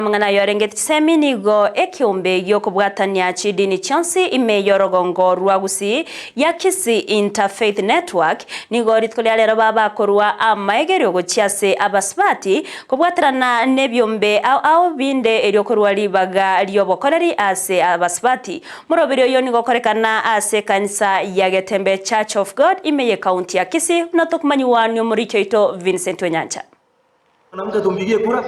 Amang'ana ayo arenge chisemi nigo ekeombe gi'okobwatania chidini chionsi ime y'orogongo rwa Gusii ya Kisii Interfaith Network nigo rituko ria rero babakorwa amaegerio gochia ase abasubati kobwaterana nebiombe ao ao binde erio korwa ribaga riobokoreri ase abasubati. Morobiri oyo nigo okorekana ase ekanisa ya Getembe Church of God ime y'ecounty ya Kisii buna tokomanyiwa niomoriki oito Vincent Onyancha. Mwanamke tumpigie kura,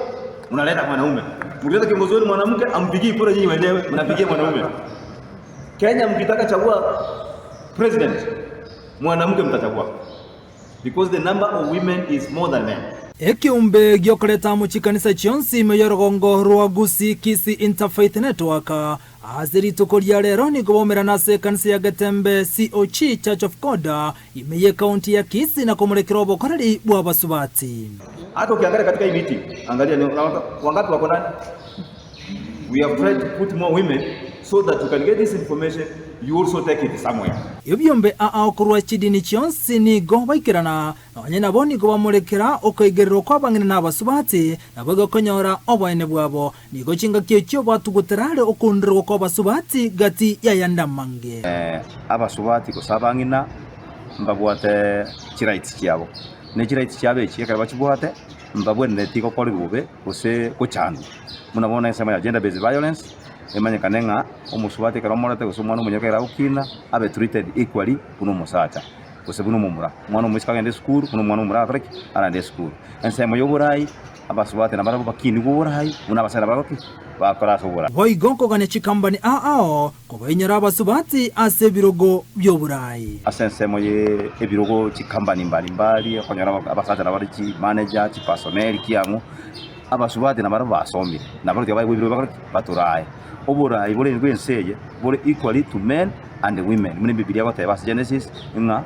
mnaleta mwanaume. Mkileta kiongozi wenu mwanamke, ampigii kura nyinyi wenyewe, mnapigia mwanaume. Kenya mkitaka chagua president, mwanamke mtachagua. Because the number of women is more than men. Ekeombe giokoreta amo chikanisa chionsi ime y'orogongo rwa Gusii Kisii Interfaith Network Ase rituko ria rero nigo baumerana ase ekanisa ya Getembe COG, Church of God, ime y'ecounty ya Kisii na komorekera obokoreri bw'abasubati. Hata ukiangalia katika hii meeting, angalia ni wangapi wako ndani. We have tried to put more women so that you can get this information, you also take it somewhere. Ebiombe aa korwa chidini chionsi nigo baikerana, Nonya nabo nigo bamorekera okoigererwa kw'abang'ina na abasubati, naboigo konyora oboene bwabo. Nigo chingaki echio batugutera are okoundererwa kw'abasubati gati y'ayande amange. Abasubati gose abang'ina mbabwate chirights chiabo, ne chirights chiabo echi ekero bachibwate mbabwenereti gokorerwa bobe gose gochandwa. Buna bono ensemo ya gender based violence emanyekane ng'a omosubati ekero omorete gose omwana omonyoka ekero agokina abe treated equally buna omosacha. gose buna omomura. Omwana omoiseke agende esukuru, buna omwana omomura agakora ki? Arande esukuru. Ensemo y'oborai, abasubati nabarabwo bakinigwe oborai, buna abasae nabo ki? Bakora ase oborai. Boigo nkogania chikambani ao kobainyora abasubati ase ebirogo bi'oborai. Ase ensemo ye ebirogo chikambani mbari mbari, okonyora abasacha nabo bare chimanager, chipersonnel kiang'u, abasubati nabarabwo basomire, nabarabwo tiga baegwe ebirogo bakore ki? Batorae. Oborai bore bw'ense eye bore equally to men and women, buna Ebibilia egoteba ase Genesis ng'a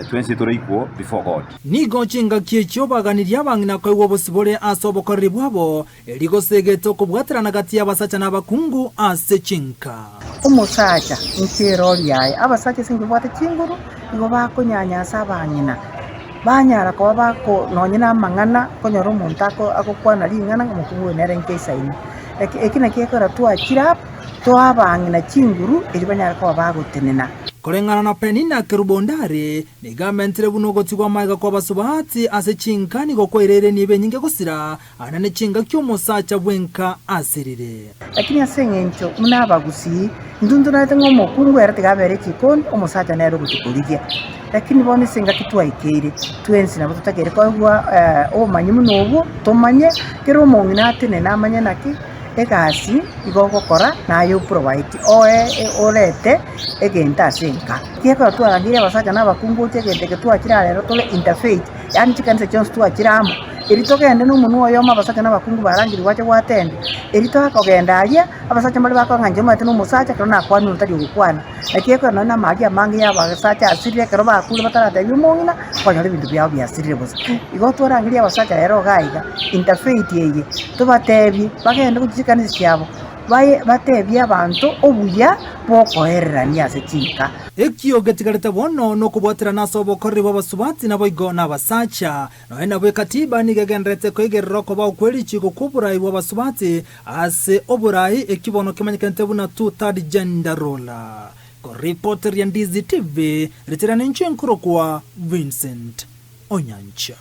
twensi tore equal before God. Nigo chingaki echio baganirie abang'ina koigwa obosibore ase obokoreri bwabo, erio gosegete okobwaterana gati y'abasacha na abakungu ase chinka. Omosacha inche erori yaye. Abasacha ase eng'encho babwate chinguru, nigo bakonyanyasa abang'ina, banyara koba bako nonye na amang'ana, okonyora omonto ako agokwana ring'ana ng'a omokungu oyo nere nkeisaine. Eki eki nakio gekogera twachire aba, toa abang'ina chinguru erio banyare koba bagotenena. Koreng'ana na Penina Kerubondari, nigo amentire buna ogotigwa amaiga kw'abasubati ase chinka nigo kwaireire enibo enyinge gosira, aane ne chingaki omosacha bw'enka asirire. Lakini ase eng'encho buna abagusii, intwe ntonaete ng'a omokungu ere tiga abere echikoni, omosacha nere ogochia korigia. Lakini bono ase engaki twaikeire, twensi nabo totakeire koegwa obomanyi buna obwo, tomanye kera omong'ina atenene amanye naki egasi igo ogokora naye oprovide oe orete egento ase enka. Ekero twarangeire abasacha na abakungu gocha egento eke twachire aa rero tore interfaith, yaani chikanisa chionsi twachire amo, erio togende na omonwa oyomo abasacha na abakungu barangerigwe bache goattend, erio tokogenda aria, abasacha mbare bakora ng'a inche omanyete na omosacha ekero nakwanire otari ogokwana. Naki ekero nonya namaaria amange y'abasacha asirire ekero bakure bataratebia omong'ina, okonyora ebinto biabo biasirire bosa. Igo twarangerie abasacha rero iga iga, interfaith eye, tobatebie bagende gochia chikanisa chiabo, baye batebie abanto obuya bw'okoererania ase chinka. Ekio getigarete bono nokobwaterana ase obokoreri bw'abasubati naboigo nabasacha. Nonya nabo ekatiba nigo egendererete koigerera okobao kwe richiiko kw'oborai bw'abasubati ase oborai, ekio bono kemanyekanete buna Two Third Gender Rule. Koripoteria Ndizi TV, ritirana inche nkorokwa Vincent Onyancha.